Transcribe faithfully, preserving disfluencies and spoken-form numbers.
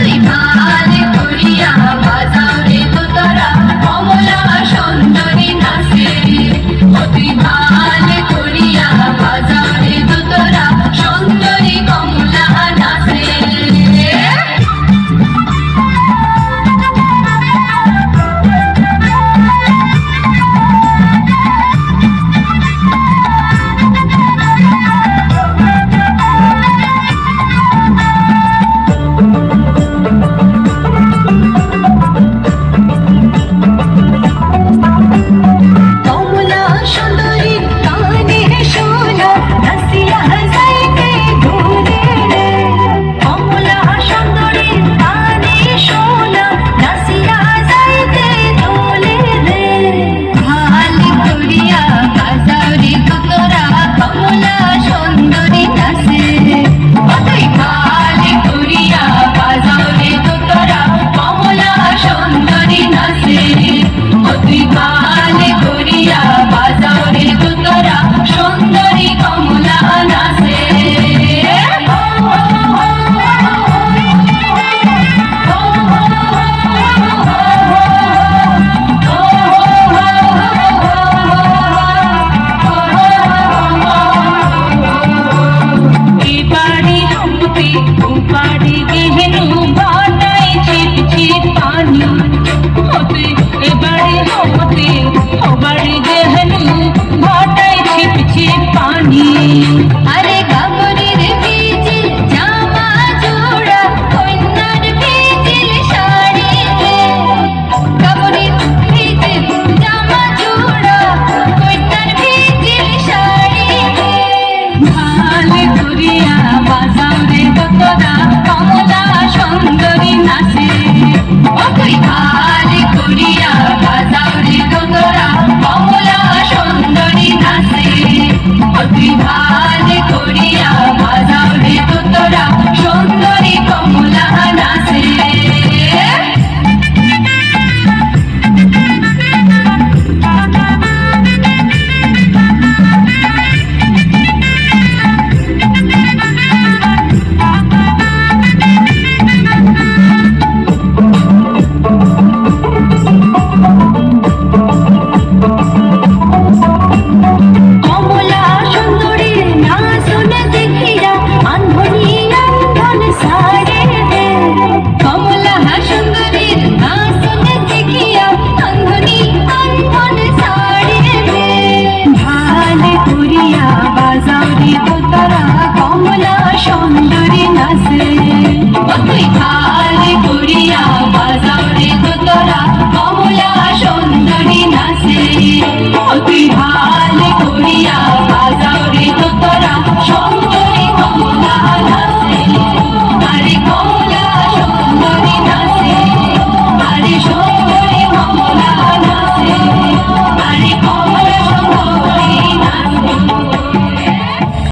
তুই ভালো করিয়া বাজাও রে দোতারা, কমলা সুন্দরী নাচে। ও তুই ভালো করিয়া বাজাও রে দোতারা, সুন্দরী কমলা নাচে। কমলা সুন্দরী কানে শোনা, নাচিয়া যাইতে দোলে রে। কমলা সুন্দরী কানে শোনা, নাচিয়া যাইতে দোলে রে। ভালো করিয়া বাজাও রে দোতারা, কমলা সুন্দরী নাচে। ও তুই ভালো করিয়া বাজাও রে দোতারা, কমলা সুন্দরী নাচে। ও তুই ভালো করিয়া বাজাও রে দোতারা, সুন্দরী কমলা নাচে। এবারে হতে উপারে গেহেনু বাটাই ছিপ ছিপ পানি। হতে এবারে হতে ওবারে গেহেনু বাটাই ছিপ ছিপ পানি। আরে কাপড়ের ভিজিল জামা জোড়া, কন্যার ভিজিল শাড়ি। কাপড়ের ভিজিল জামা জোড়া, কন্যার ভিজিল শাড়ি। ভালো করিয়া বাজাও রে দোতারা, কমলা সুন্দরী নাচে। ও তুই ভালো করিয়া বাজাও রে দোতারা, কমলা সুন্দরী নাচে। ও তুই ভালো করিয়া বাজাও রে দোতারা, সুন্দরী কমলা নাচে। কমলা সুন্দরী নাচন দেখিয়া আন্ধনি আন্ধন সারে দে। কমলা সুন্দরীর নাচন দেখিয়া আন্ধনি আন্ধন সারে দে। ভালো করিয়া বাজাও রে দোতারা, কমলা সুন্দরী নাচে।